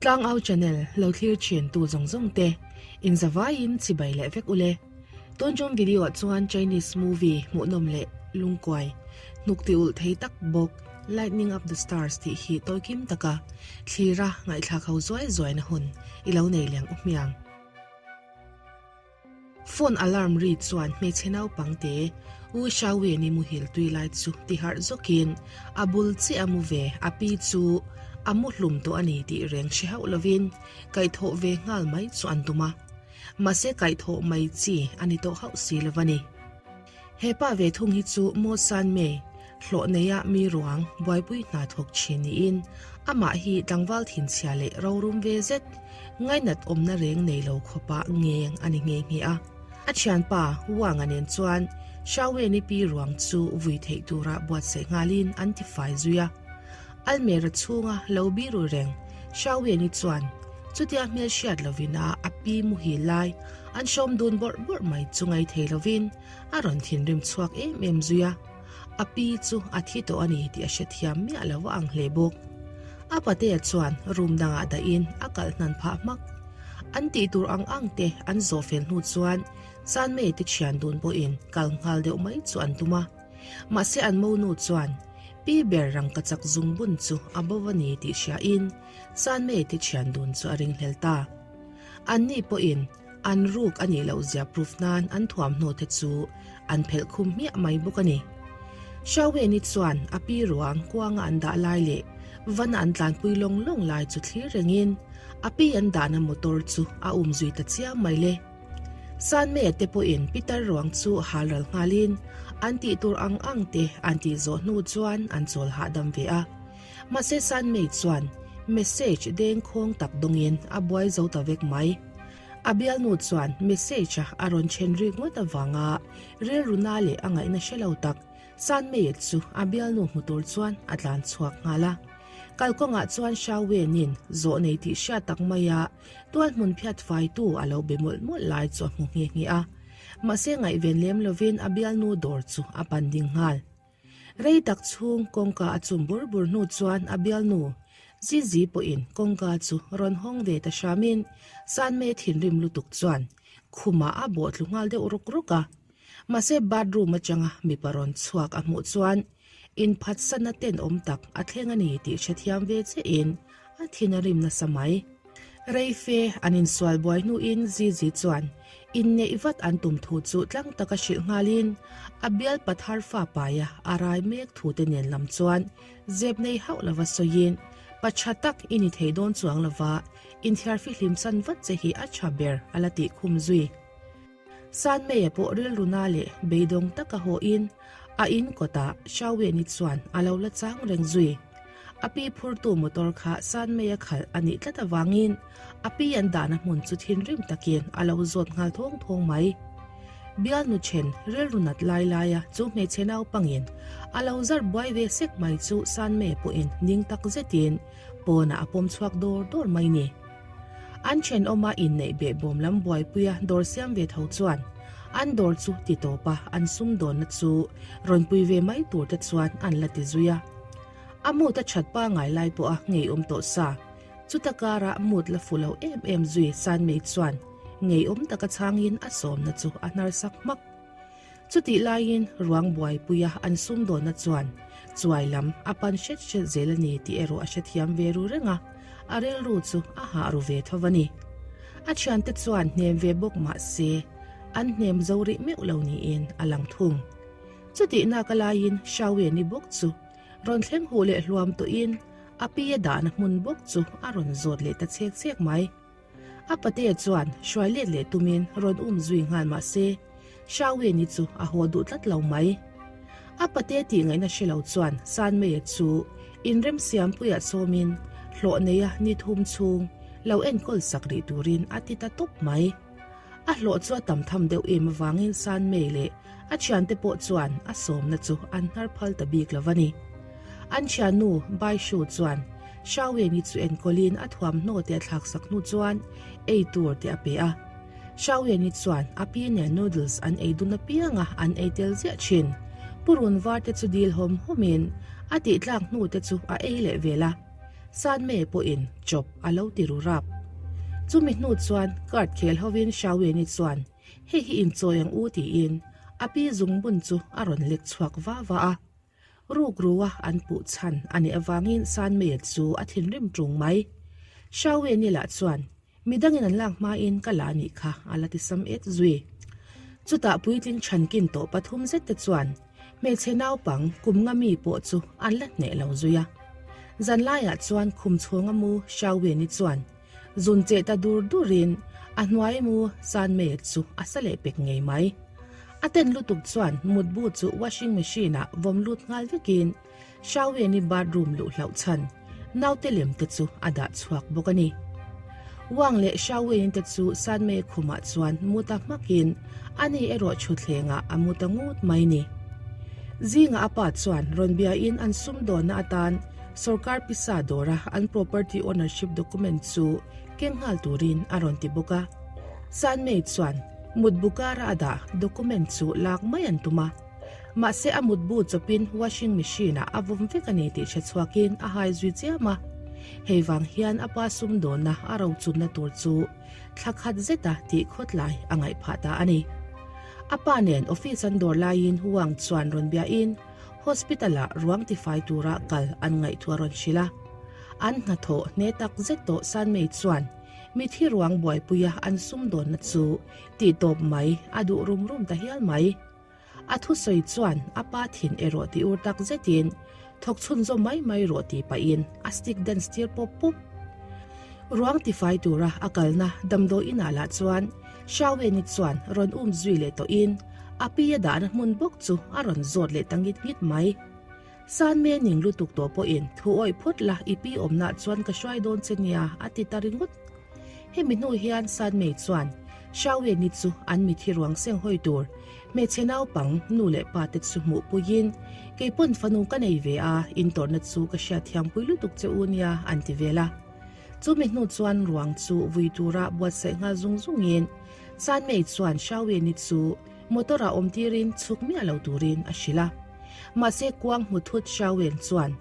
Tlangau channel lo thlir thin tu zawng zawng te in zavaiin chibai leh vek ule. Tun tum video ah chuan Chinese movie hmuhnawm leh lungkuai hnuk ti ulh thei tak bawk Lightning Up The Stars tih hi tawikim taka thlira ngaihthlak ho zuai zuaina hun i lo nei leng u hmiang. Phone alarm ri chuan hmeichhe naupang te U Xiaowen-i muhil tui lai chu ti harh zawkin a bul chiah a mu ve, a pi chu a mu hlum tawh a ni tih reng hre hauh lovin kaihthawh ve nghal mai chu an tum a. Mahse kaihthawh mai chi a ni tawh hauh si lo a ni. He pa ve thung hi chu Mo San Mei, hlawh neia mi ruang buaipui hna thawk thin niin amah hi tlangval thinchhia leh rorum ve zet, ngainat awmna reng nei lo khawpa ngeng a ni nghe nghe a. A thianpa Wang-a nen chuan Xiaowen-i pi ruang chu vui theih tura buatsaih nghalin an tifai zui a. Almera chhunga lo biru reng Xiaowen-i chuan chutia hmel hriat lovin a a pi muhil lai an hrawm dun bawrh bawrh mai chu ngai thei lovin a rawn thinrim chhuak em em zui a, a pi chu a thi tawh a ni tih a hrethiam miah lo a ang hle bawk. A patea chuan room dangah dahin a kalh hnan phah hmak. An tih tur ang ang te an zawh fel hnu chuan Sanmei te thian dun pawhin kal nghal deuh mai chu an tum a. Mahse an monu chuan pi ber rangkachak zungbun chu a bo a ni tih hriain Sanmei te thian dun chu a ringhlel ta. Anni pawhin an ruk a nih loh zia proof nan an thuamhnaw te chu an phelh khum hmiah mai bawk a ni. Xiaoweni chuan a pi ruang kuanga an dah lai leh vana an tlanpui lawng lawng lai chu thlir rengin a pi an dahna motor chu a um zui ta chiam mai le. Sanmei te pawhin pitar ruang chu hal ral nghalin an tih tur ang ang te an tih zawh hnu chuan an chawl hahdam ve a. Mahse Sanmei chuan message dengkhawng tak dawngin a buai zo ta vek mai. A bialnu chuan message a a rawn then rik ngawt avanga rilru na leh a ngaihna hre lo tak Sanmei chu a bialnu hmu tur chuan a tlan chhuak nghal a. Kalkawngah chuan Xiaowen-in zawh nei tih hriat tak maia tual hmun phiat faitu a lo be mawlh mawlh lai chu a hmu nghe nghe a. Mahse ngaihven lem lovin a bialnu dawr chu a pan ding nghal. Rei tak chhung kawngka a chum bur bur hnu chuan a bialnu Zizi pawhin kawngka chu rawn hawng ve ta hramin Sanmei thinrim lutuk chuan khumah a bawh tlu nghal deuh ruk ruk a. Mahse bathroom atanga mipa rawn chhuak a hmuh chuan inphatsanna tenawm tak a thleng a ni tih hrethiam ve chiahin a thin a rim nasa mai. Reife an insual buai hnuin Zizi chuan inneih vat an tum thu chu tlang taka hrilh nghalin a bial pathar fa paia a rai mek thu te nen lam chuan zep nei hauh lova sawiin, Pa tha tak i ni thei dawn chuang lova, inthiarfihlim san vat che hi a tha ber a la tih khum zui. Sanmeia pawh rilru na leh beidawng taka hawhin a in kawtah Xiaoweni chuan a lo la chang reng zui. A pi phurtu motor kha Sanmeia khalh a nih tlat avangin a pi an dahna hmun chu thinrim takin a lo zawt nghal thawng thawng mai. Bialnu then rilru nat lai laia chu hmeichhe naupangin a lo zar buai ve sek mai chu Sanmeia pawhin ning tak zetin pawnah a pawm chhuak dawr dawr mai ni. An thenawma inneih behbawm lam buaipuia dawr siam ve tho chuan an dawr chu ti tawp a, an sumdawnna chu rawn pui ve mai tur te chuan an la ti zui a. A mood a that pangai lai pawha ngeiawm tawh sa, chuta kara mood la fu lo em em zui Sanmei chuan ngeiawm taka chhangin a sawmna chu a hnar sak hmak. Chutih laiin ruang buaipuia an sumdawnna chuan chuai lam a pan hret hret zel a ni tih erawh a hrethiam ve ru reng a, a rilru chu a hah ru ve tho a ni. A thiante chuan hnem ve bawk mah se an hnem zo rih meuh lo niin a lang thung. Chutih naka laiin Xiaowen-i bawk chu rawn thleng huh leh hluam tawhin a pi a dahna hmun bawk chu a rawn zawt leh ta chek chek mai. A patea chuan hruai let leh tumin rawn um zui nghal mah se, Xiaoweni chu a haw duh tlat lo mai. A pate tih ngaihna hre lo chuan Sanmeia chu inremsiampuiah sawmin hlawh neia ni thum chhung lo enkawl sak rih turin a ti ta tawp mai. A hlawh chu a tam tham deuh em avangin Sanmei leh a thiante pawh chuan a sawmna chu an hnar phal ta bik lo va ni. An thiannu Bai Shu chuan Xiaoweni chu enkawlin a thuamhnaw te a thlaksak hnu chuan ei tur te a pe a. Xiaoweni chuan a pi nen noodles an ei dun apianga an ei tel ziah thin. Purun var te chu dil hawm hawmin a tihtlak hnu te chu a ei leh vel a. Sanmei pawhin chawp a lo ti ru rap. Chumi hnu chuan card khel hovin Shaweni chuan hei hi inchawi ang u tiin a pi zungbun chu a rawn lek chhuak va va a. Rukrua an puh chhan a nih avangin Sanmeia chu a thinrim ṭung mai. Shaweni lah chuan Midangin an lak hmain ka la anih kha a la ti sam et zui. Chutah puitling chhankin tawh pathum zet te chuan hmeichhe naupang kum nga mi pawh chu an la hneh lo zui a. Zanlaiah chuan khum chhunga mu Xiaoweni chuan zun cheh ta dur durin a hnuai mu Sanmeia chu a sa leh pek ngei mai. A ten lutuk chuan mutbu chu washing machine ah vawm lut nghal vekin Shaweni bathroom luh hlauh chhan naute lem te chu a dah chhuak bawk a ni. Wang leh Shaweni te chu Sanmei khumah chuan mu ta hmakin ani erawh thutthlengah a mu ta ngut mai ni. Zingah a pa chuan rawn biain an sumdawnna atan sorkar pisa dawra an property ownership document chu keng nghal turin a rawn ti bawk a. Sanmei chuan mutbu kara a dah document chu lak mai an tum a. Mahse a mutbu chawpin washing machine ah a vawm vek a ni tih hre chhuakin a hai zui chiam a. Hei vang hian a pa sumdawnna a rochunna tur chu thla khat zeta tih khawtlai a ngaih phah ta a ni. A pa nen office an dawr laiin Wang chuan rawn biain hospital ah ruang tifai tura kal an ngaih thu a rawn hrilh a. An hnathawh hne tak zet tawh Sanmei chuan mithi ruang buaipuia an sumdawnna chu tihtawp mai a duh rum rum ta hial mai. A thusawi chuan a pa thin erawh ti ur tak zetin thawk chhunzawm mai mai rawh tih pahin a stick dance tir pawp pawp. Ruang tifai tura a kalna damdawi inah lah chuan Shaweni chuan rawn um zui leh tawhin a pi a dahna hmun bawk chu a rawn zawt leh ta ngit ngit mai. Sanme ning lutuk tawh pawhin thu awih phawt la i pi awmnah chuan ka hruai dawn che nia a ti ta ringawt. Hemi hnu hian Sanmei chuan Shaweni chu an mithi ruang seng hawi tur hmeichhe naupang nu leh pa te chu hmuh puiin kei pawn fanu ka nei ve a, in tawrhna chu ka hriat thiam pui lutuk che u nia an ti vel a. Chumi hnu chuan ruang chu vui tura buatsaih nghal zung zungin Sanmei chuan Shaweni chu motor ah awm tirin chhuk miah lo turin a hrilh a. Mahse kuang hmu thut Shawen chuan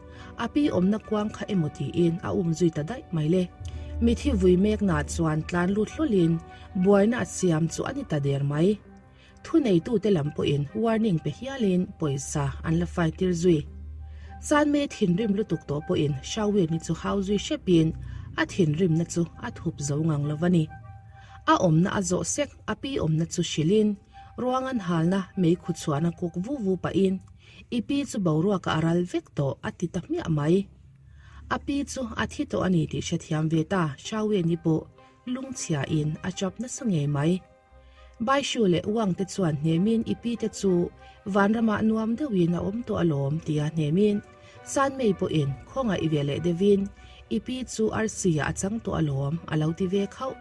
a pi awmna kuang kha emaw tiin a um zui ta daih mai le. Mithi vui mekna chuan tlan lut hlawlin buaina a siam chu a ni ta der mai. Thuneitute lam pawhin warning pe hialin pawisa an la fai tir zui. Sanmei thinrim lutuk tawh pawhin Shawen-i chu hau zui hrepin a thinrimna chu a thup zo ngang lo va ni. A awmna a zawh sek a pi awmna chu hrilhin ruang an halna meikhu chhuahna kuk vu vu pahin i pi chu boruakah a ral vek tawh a ti ta hmiah mai. A pi chu a thi tawh a ni tih hrethiam ve ta Shaweni pawh lungchhiain a chap nasa ngei mai. Baishu leh Wang te chuan hnemin i pi te chu vanramah nuam deuhin a awm tawh alawm tia hnemin Sanmei pawhin khawngaih ve leh deuhin i pi chu arsi-ah a chang tawh alawm a lo ti ve khauh.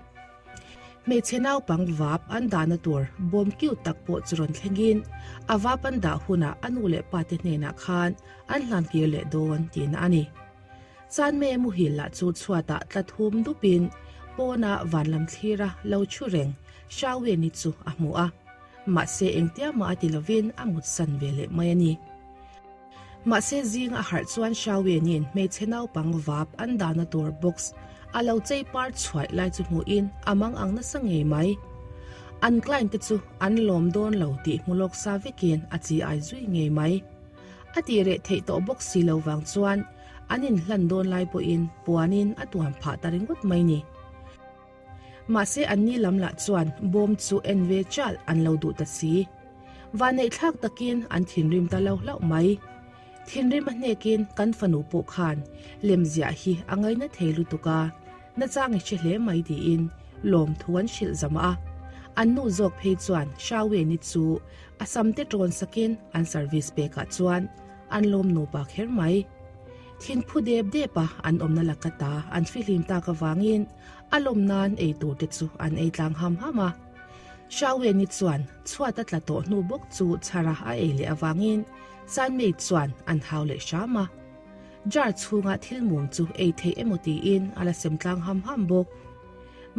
Hmeichhe naupang vap an dahna tur bawm kiu tak pawh chu rawn thlengin a vap an dah hunah a nu leh pa te hnenah khan an hlan kir leh dawn tihna a ni. Chanme muhil lah chu chhuatah tla thum dupin pawnah van lam thlira lo thu reng Shaweni chu a hmu a, mahse engtia mah a ti lovin a mutsan ve leh mai a ni. Mahse zinga a harh chuan Shawenin hmeichhe naupang vap an dahna tur box a lo chei par chhuaih lai chu hmuhin a mang ang nasa ngei mai. An client te chu an lawm dawn lo tih hmu lawk sa vekin a chi ai zui ngei mai. A tih reh theih tawh bawk si lo vang chuan an inhlan dawn lai pawhin puanin a tuam phah ta ringawt mai ni. Mahse anni lam lah chuan bawm chu en ve chalh an lo duh ta si. Vanneihthlak takin an thinrim ta lo hlauh mai. Thinrim a hnekin kan fanu pawh khan lemziah hi a ngaina thei lutuk a, nachang i hre hle mai tiin lawmthu an hrilh zam a. An nu zawk phei chuan Shaweni chu a sam te tawn sakin an service pekah chuan an lawm nupa kher mai. Thinphu dep dep a an awmna laka ta an fihlim tak avangin a lawm nan ei tur te chu an ei tlang ham ham a. Shaweni chuan chhuat a tla tawh hnu bawk chu chhara a ei leh avangin Sanmei chuan an hau leh hram a. Jar chhunga thil mum chu ei theih emaw tiin a la sem tlang ham ham bawk.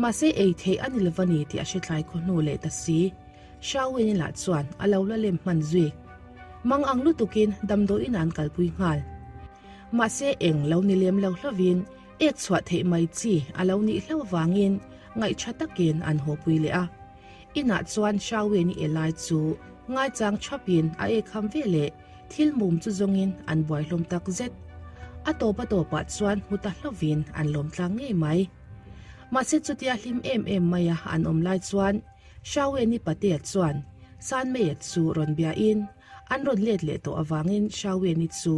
Mahse ei theih a ni lo a ni tih a hre thlai khaw hnu leh ta si. Shaweni lah chuan a lo la lem hman zui. Mang ang lutukin damdawiin an kalpui nghal. Mahse eng lo ni lem lo hlovin. Ek chhuah theih mai chi a lo nih hlauh avangin ngaihṭha takin an hawpui leh a. Inah chuan Shawin i elai chu ngaichang thapin a eikham ve leh thil mum chu zawngin an buai hlawm tak zet. A tawp a tawpah chuan hmu ta hlauhin an lawm tlang ngei mai. Mahse chutia hlim em em maia an awm lai chuan Shawin i patea chuan Sanmeia chu rawn biain an rawn let leh tawh avangin Shawin i chu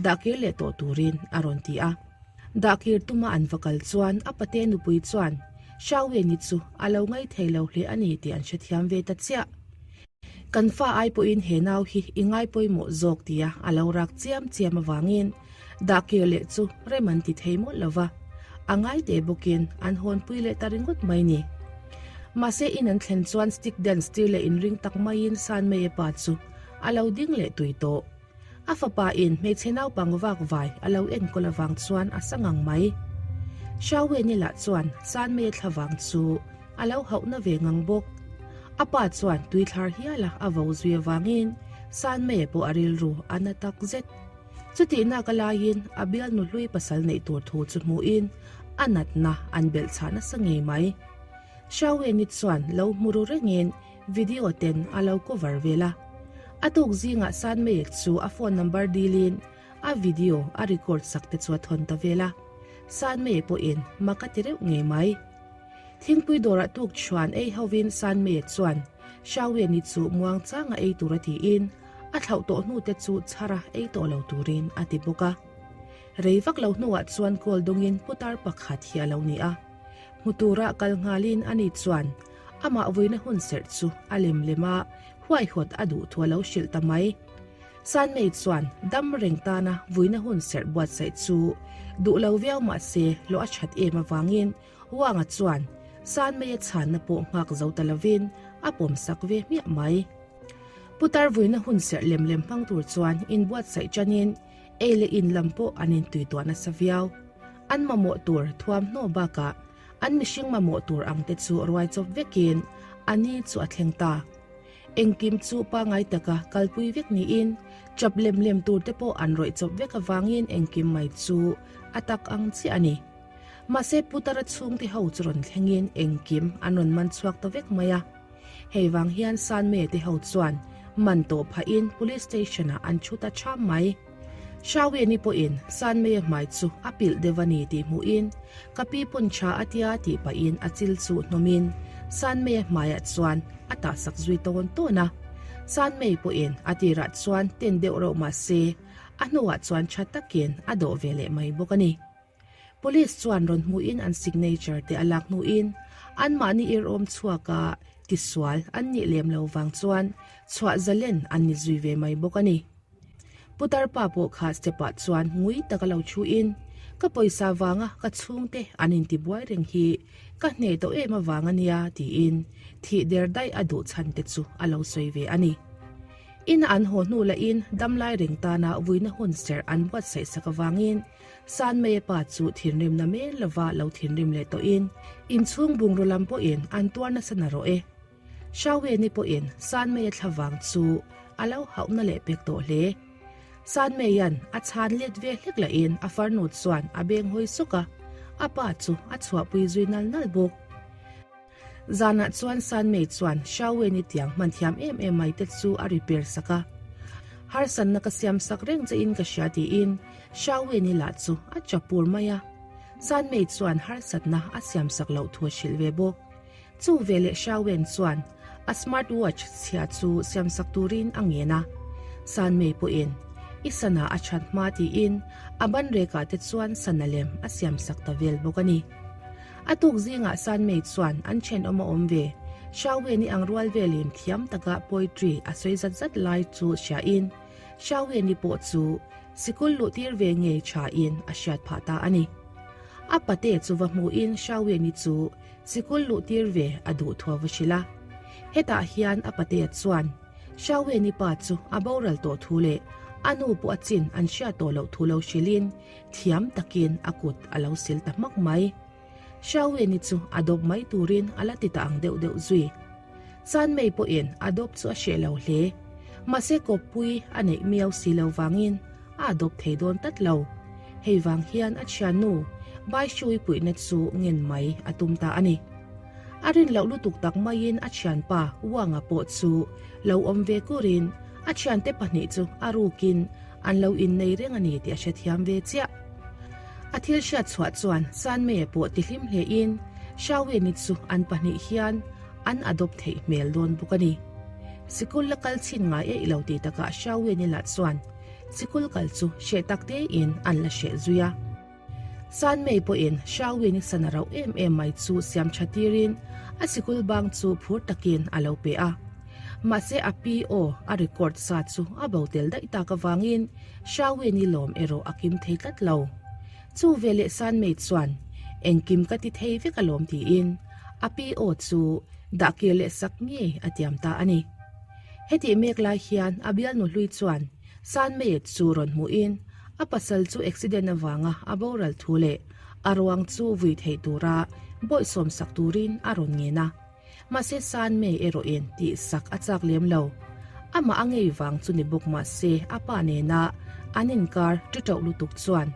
dahkir leh tawh turin a rawn ti a. Dahkir tuma an va kal chuan a pate nupui chuan Xiaoweni chu a lo ngai thei lo hle a ni tih an hrethiam ve ta chiah. Kan fa ai pawhin he nau hi i ngai pawimawh zawk tia a lo rak chiam chiam avangin dahkir leh chu rem an ti thei mawlh lo va, a ngai teh bawkin an hawnpui leh ta ringawt mai ni. Mahse in an thlen chuan stick dance tir leh inring tak maiin Sanmeia pa chu a lo ding leh tui tawh. A fapa in hmeichhe naupang vak vai a lo enkawl avang chuan a sa ngang mai. Xiaoweni lah chuan Sanmei thlavang chu a lo hauhna ve ngang bawk. A pa chuan tuithlar hiala a vo zui avangin Sanmei pawh a rilru a na tak zet. Chutihnak a laiin a bialnu hlui pasal neih tur thu chu hmuhin a natna an belhchhah nasa ngei mai. Xiaoweni chuan lo hmu ru rengin Video ten a lo cover vel a. A tuk zingah Sanmei chu a phone number dilin a video a record sak te chu a thawn ta vel a. Sanmei pawhin mak a ti reuh ngei mai. Thingpui dawrah tuk chhuan ei hovin Sanmei chuan Xiaoweni chu muang changa ei tur a tiin a thlauh tawh hnu te chu chhara ei tawh lo turin a ti bawk a. Rei vak lo hnuah chuan call dawngin putar pakhat hi a lo ni a. Hmu tura kal nghalin ani chuan amah vuina hun serh chu a lem lem a, huaihawt a duh thu a lo hrilh ta mai. Sanmei chuan dam reng tana vuina hun serh buatsaih chu duh lo viau mah se hlawh a that em avangin Wanga chuan Sanmeia chhanna pawh nghak zo ta lovin a pawmsak ve hmiah mai. Putar vuina hun serh lem lem hmang tur chuan inbuatsaih tanin Ei leh in lam pawh an intui tuah nasa viau. An mamawh tur thuamhnaw bakah an mihring mamawh tur ang te chu ruai chawp vekin a ni chu a thleng ta. Engkim chu pangai taka kalpui vek niin chap lem lem tur te pawh an rawih chawp vek avangin engkim mai chu a tak ang chiah a ni. Mahse Putara chhungte ho chu rawn thlengin engkim an rawn man chhuak ta vek mai a. Hei vang hian Sanmei te ho chuan man tawh phahin Police Station ah an thu ta ṭham mai. Xiaoweni pawhin Sanmeia hmai chu a pilh deuh a ni tih hmuhin ka pi pawn tha a tia tih pahin a chil chu hnawmin Sanmeia hmaiah chuan a tahsak zui tawn tawn a. Sanmei pawhin a tirah chuan ten deuh reuh mah se a hnuah chuan tha takin a dawh ve leh mai bawk a ni. Police chuan rawn hmuhin an signature te a lak hnuin anmahni irawm chhuaka tisual an nih lem lo vang chuan chhuah zalen an ni zui ve mai bawk a ni. Putar pa pawh kha step ah chuan ngui taka lo thuin ka pawisa vanga ka chhungte an intibuai reng hi ka hneh tawh em avang a nia tiin thih der daih a duh chhan te chu a lo sawi ve a ni. Ina an haw hnu lahin damlai reng tana vuina hun serh an buatsaih sak avangin Sanmeia pa chu thinrimna men lova lo thinrim leh tawhin inchhung bungraw lam pawhin an tuar nasa na rawh e. Xiaoweni pawhin Sanmeia thlavang chu a lo hauhna leh pek tawh hle. Sanmeia'n a chhan let ve hlek lahin a farnu chuan a beng hawi sawk a, a pa chu a chhuahpui zui nal nal bawk. Zanah chuan Sanmei chuan Xiaoweni tiang hman thiam em em mai te chu a repair sak a. Harsanna ka siam sak reng che in ka hria tiin Xiaoweni lah chu a chapur mai a. Sanmei chuan harsatna a siam sak loh thu a hrilh ve bawk. Chu veleh Xiaowen chuan a smart watch chhia chu siam sak turin a ngen a. Sanmei pawhin i sana a that hma tiin a banrekah te chuan sana lem a siam sak ta vel bawk a ni. A tuk zingah Sanmei chuan an thenawm a awm ve. Xiaoweni ang rual velin thiam taka poetry a sawi zat zat lai chu hriain Xiaoweni pawh chu sikul luh tir ve ngei thain a hriat phah ta a ni. A pate chu va hmuhin Xiaoweni chu sikul luh tir ve a duh thu a va hrilh a. Hetah hian a pate chuan Xiaoweni pa chu a boral tawh thu leh a nu pawh a chin an hriat tawh loh thu lo hrilhin Thiam takin a kut a lo sil ta hmak mai. Xiaoweni chu a dawp mai turin a la ti ta ang deuh deuh zui. Sanmei pawhin a dawp chu a hreh lo hle. Mahse kawppui a neih miau si lo vangin a dawp thei dawn tlat lo. Hei vang hian a thiannu. Baishui puihna chu ngen mai a tum ta a ni. A rin loh lutuk tak maiin a thianpa Wanga pawh chu lo awm ve kurin a thiante pahnih chu a rukin an lo innei reng a ni tih a hrethiam ve chiah. A thil hriat chhuah chuan Sanmei pawh tihlim hlein Xiaoweni chu an pahnih hian an adopt theih hmel dawn bawk a ni. Sikul la kal chhin ngai eih lo tih takah Xiaoweni lah chuan sikul kal chu hreh tak tein an la hreh zui a. Sanmei pawhin Xiaoweni sana rauh em em mai chu siam tha tirin a sikul bang chu phur takin a lo pe a. Mahse a pi aw a record sa chu a bo tel daih tak avangin Xiaoweni lawm erawh a kim thei tlat lo. Chu veleh Sanmei chuan engkim ka ti thei vek alawm tiin a pi aw chu dah kir leh sak ngei a tiam ta a ni. Hetih mek lai hian a bialnu hlui chuan Sanmei chu rawn hmuhin a pasal chu accident avanga a boral thu leh a ruang chu vui theih tura bawihsawm sak turin a rawn ngen a. Mahse Sanmei erawhin tih sak a chak lem lo. Amah a ngei vang chu ni bawk mahse a pa nena an inkar ṭi ṭoh lutuk chuan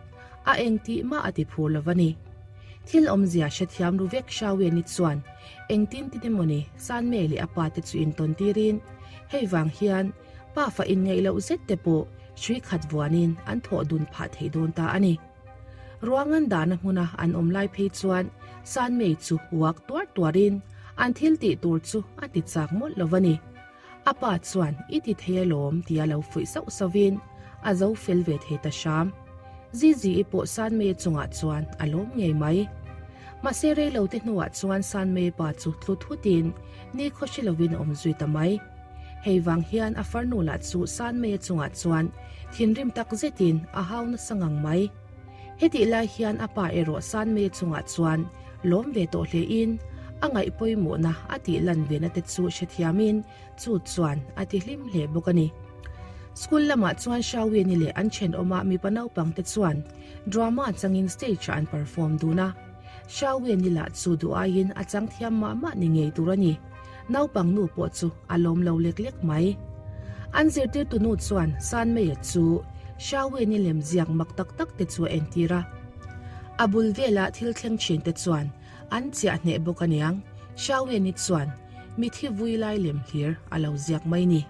a eng tih mah a ti phur lo va ni. Thil awmzia hrethiam ru vek Xiaoyeni chuan engtin tin emawni Sanmei leh a pa te chu intawn tirin hei vang hian pa fa inngaih loh zet te pawh hrui khat vuanin an thawh dun phah thei dawn ta a ni. Ruangan dahna hmuna an awm lai phei chuan Sanmei chu uak tuar tuarin an thil tih tur chu a ti chak mawlh lo va ni. A pa chuan i ti thei alawm tia lo fuih sauh sauhin a zo fel ve thei ta hram. Zizi-i pawh Sanmei chungah chuan a lawm ngei mai. Mahse reilote hnuah chuan Sanmei pa chu tlu thutin nikhaw hre lovin a awm zui ta mai. Hei vang hian a farnu lah chu Sanmeia chungah chuan thinrim tak zetin a hau nasa ngang mai. Hetih lai hian a pa erawh Sanmeia chungah chuan lawm ve tawh hlein a ngaih pawimawhna a tih lan vena te chu hrethiamin chu chuan a ti hlim hle bawk a ni. School lamah chuan Xiaoyeni leh an thenawma mipa naupang te chuan drama changin stage-ah an perform dun a. Xiaoyeni lah chu duh aiin a chang thiam mah mah ni ngei tur a ni. Naupang nu pawh chu a lawm lo lek lek mai. An zirtirtu nu chuan Sanmeia chu Xiaoweni lem ziak mak tak tak te chu a entir a. A bul vela thil thleng thin te chuan an chiah hneh bawk aniang, Xiaoweni chuan mithi vui lai lem hlir a lo ziak mai ni.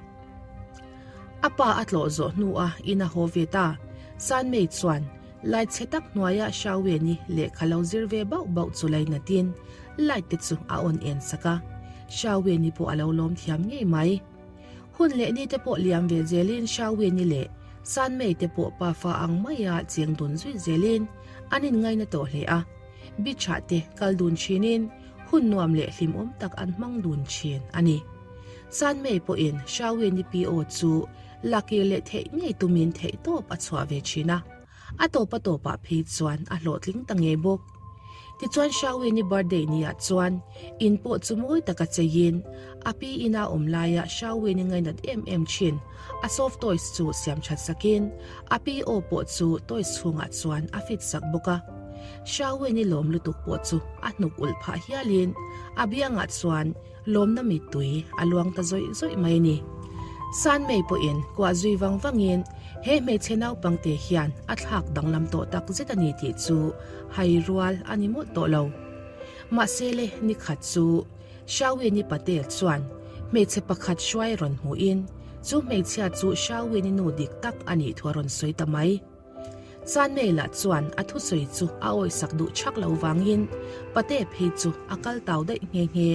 A pa a tlawh zawh hnuah in a haw ve ta. Sanmei chuan Light chhe tak hnuaia Xiaoweni lehkha lo zir ve bauh bauh chu lainatin light te chu a on en sak a. Xiaoweni pawh a lo lawm thiam ngei mai. Hun leh ni te pawh liam ve zelin Xiaoweni leh Sanmei te pawh pafa ang maia cheng dun zui zelin an inngaina tawh hle a. Beach ah te kal dun thinin hun nuam leh hlimawm tak an hmang dun thin a ni. Sanmei pawhin Xiaoweni pi aw chu Lakir leh theih ngei tumin theihtawp a chhuah ve thin a, a tawp a tawpah phei chuan a hlawhtling ta ngei bawk. Tichuan Xiaoyini birthday niah chuan in pawh chu mawi taka cheiin a pi ina awm laia Xiaoyini ngainat em em thin a soft toys chu siam that sakin a pi aw pawh chu toys chhungah chuan a fit sak bawk a. Xiaoyini lawm lutuk pawh chu a hnuk ulh phah hialin a biangah chuan Lawmna mittui a luang ta zawih zawih mai a ni. Sanmei pawhin kuah zui vang vangin he hmeichhe naupangte hian a thlak danglam tawh tak zet a ni tih chu hai rual a ni mawlh tawh lo. Mahse le ni khat chu Xiaoyini Patel chuan hmeichhe pakhat hruai rawn hmuhin chu hmeichhia chu Xiaoyini nu dik tak a nih thu a rawn sawi ta mai. Sanmei lah chuan a thusawi chu a awisak duh chhak lo vangin Pate phei chu a kal tau daih nghe nghe.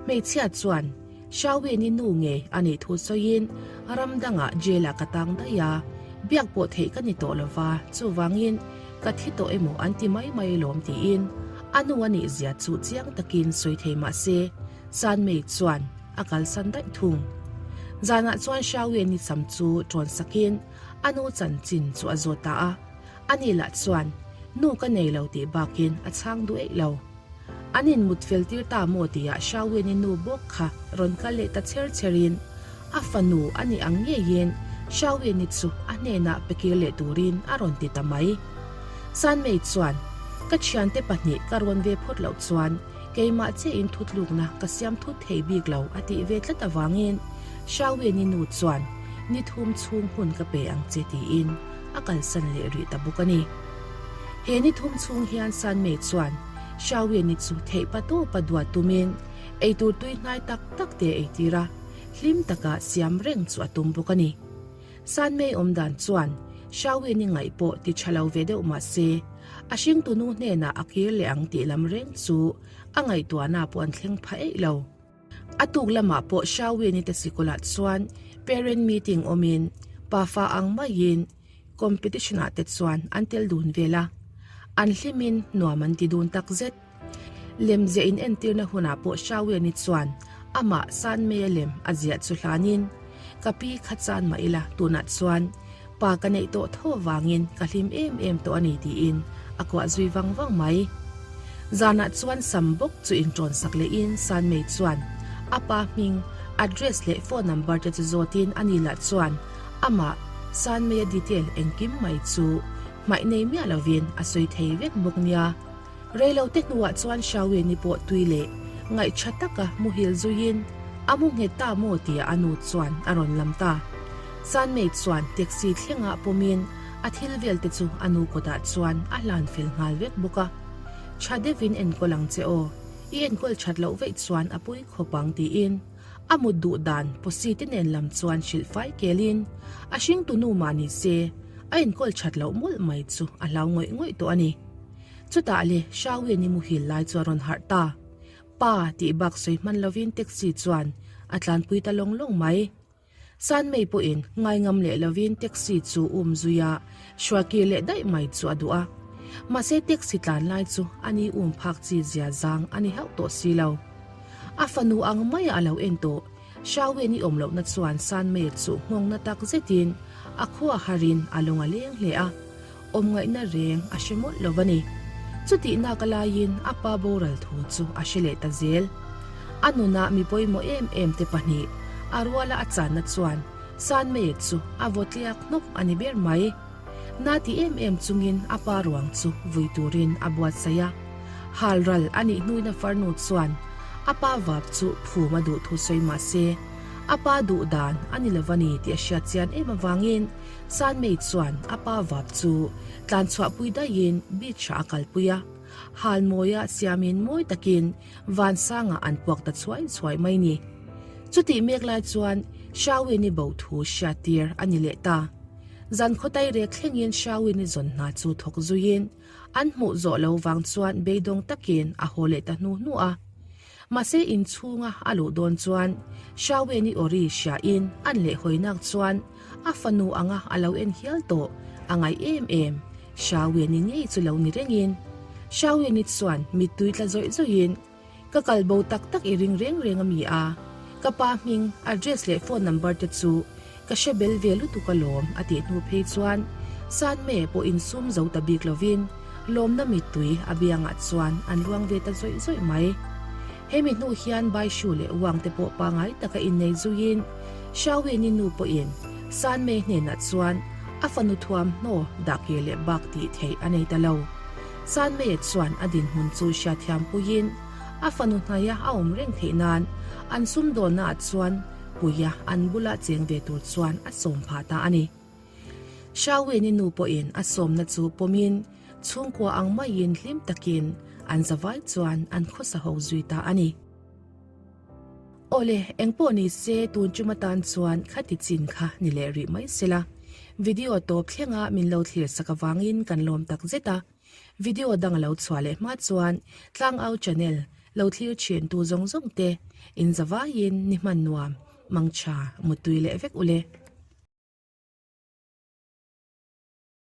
Hmeichhia chuan Xiaoweni nu ngei a nih thu sawiin ram dangah jail ah ka tang daih a, biak pawh theih ka ni tawh lo va, chuvangin ka thi tawh emaw an ti mai mai lawm tiin a nu a nih zia chu chiang takin sawi thei mah se Sanmei chuan a kalsan daih thung. Zanah chuan Xiaoweni sam chu ṭawn sakin A nu chanchin chu a zawt ta a, ani lah chuan nu ka nei lo tih bakin a chhang duh eih lo. An inmut fel tir ta maw tihah Xiaowen-i nu bawk kha rawn kal leh ta cher cherin a fanu a nih ang ngeiin Xiaowen-i chu a hnenah pe kir leh turin a rawn ti ta mai. Sanmei chuan, Ka thiante pahnih ka rawn ve phawt loh chuan keimah chiahin thutlukna ka siam thut thei bik lo a tih ve tlat avangin Xiaowen-i nu chuan ni thum chhung hun ka pe ang che tiin a kalsan leh rih ta bawk a ni. He ni thum chhung hian Sanmei chuan Xiaoyeni chu theih pa tawpa duat tumin eitur tui hnai tak tak te ei tir a, hlim taka siam reng chu a tum bawk a ni. Sanmei awm dan chuan Xiaoyeni ngaih pawh ti tha lo ve deuh mah se, a hringtunu hnenah a kir leh ang tih lam reng chu a ngaihtuahna pawh an thleng pha eih lo. A tuk lamah pawh Xiaoyeni te sikulah chuan parent meeting awmin pafa ang maiin competition ah te chuan an tel dun vel a, an hlimin nuam an ti dun tak zet. Lemziah in entirna hunah pawh Xiaoyeni chuan amah Sanmei-a lem a ziah chu hlanin, Ka pi kha chan mah ila tunah chuan pa ka neih tawh tho avangin ka hlim em em tawh a ni tiin a kuah zui vang vang mai. Zanah chuan sam bawk chu inṭawn sak lehin Sanmei chuan a pa hming, address leh phone number te chu zawtin ani lah chuan amah Sanmei-a detail engkim mai chu hmaih nei miah lovin a sawi thei vek bawk nia. Reilote hnuah chuan Xiaoyeni pawh tui leh ngaihṭha taka muhil zuiin a mu nghet ta maw tia a nu chuan a rawn lam ta. Sanmei chuan taxi thlengah pawmin a thil vel te chu a nu kawtah chuan a hlan fel nghal vek bawk a. Ṭha deuhin enkawl ang che aw, i enkawl ṭhat loh veih chuan a pui khawp ang tiin a mut duh dan posi te nen lam chuan hrilh fai kelin a hringtu nu mah ni se a enkawl ṭhat loh mawlh mai chu a hlau ngawih ngawih tawh a ni. Chutah le Xiaoyeni muhil lai chu a rawn harh ta. Pa tih bak sawi hman lovin taxi chuan a tlanpui ta lawng lawng mai. Sanmei pawhin ngaingam leh lovin taxi chu um zui a, hruakir leh daih mai chu a duh a. Mahse taxi tlan lai chu a ni um phak chi zia zang a ni hauh tawh si lo. A fanu ang maia a lo en tawh Xiaoyeni awm lohna chuan Sanmei chu nghawngna tak zetin a khua harin a lung a leng hle a. Awm ngaihna reng a hre mawlh lo a ni. Chutih nak a laiin a pa boral thu chu a hre leh ta zel. A nunah mi pawimawh em em te pahnih a ruala a channa chuan Sanmei chu a vaw tliak hnawk a ni ber mai. Na ti em em chungin a pa ruang chu vui turin a buatsaih a. Halral a nih hnuina farnu chuan a pa vap chu phum a duh thu sawi mah se a pa duh dan a ni lo a ni tih a hriat chian em avangin Sanmei chuan a pa vap chu tlan chhuahpui daihin beach-ah a kalpui a, halmawia siamin mawi takin vansangah an puak ta chhuai chhuai mai ni. Chutih mek lai chuan Xiaoyini bo thu hriattir a ni leh ta. Zan khawtai rek thlengin Xiaoyini zawn hna chu thawk zuiin an hmuh zawh lo vang chuan beidawng takin a haw leh ta hnu hnu a. Mahse inchhunga a luh dawn chuan Xiaoweni Ori hriain an leh hawinak chuan a fanu anga a lo en hial tawh a ngaih em em. Xiaoweni ngei chu lo ni rengin Xiaoweni chuan mittui tla zawih zawihin Ka kal bo tak tak i ring reng reng a mi a, ka pa hming, address leh phone number te chu Ka hre bel ve lutuk alawm a tih hnu phei chuan Sanme pawh insum zo ta bik lovin lawmna mittui a biangah chuan an luang ve ta zawih zawih mai. Hemi hnu hian Baishu leh Wang te pawh pangai taka innei zuiin Xiaoyini nu pawhin Sanme hnenah chuan a fanu thuamhnaw dahkir leh bak tih theih a nei ta lo. Sanmei chuan a dinhmun chu hriatthiam puiin a fanu hnaia a awm reng theih nan an sumdawnnaah chuan Puia an bula cheng ve tur chuan a sawm phah ta a ni. Xiaoweni nu pawhin a sawmna chu pawmin chhungkua ang maiin hlim takin an zavai chuan an khawsa ho zui ta a ni. Awle, engpawh ni se tun chuma tan chuan khati chin kha ni leh rih mai sela. Video tawp thlenga min lo thlir sak avangin kan lawm tak zet a. Video dang a lo chhuah leh hma chuan Tlangau channel lo thlir thin tu zawng zawng te in zavaiin ni hman nuam, mangtha, muttui leh vek ule.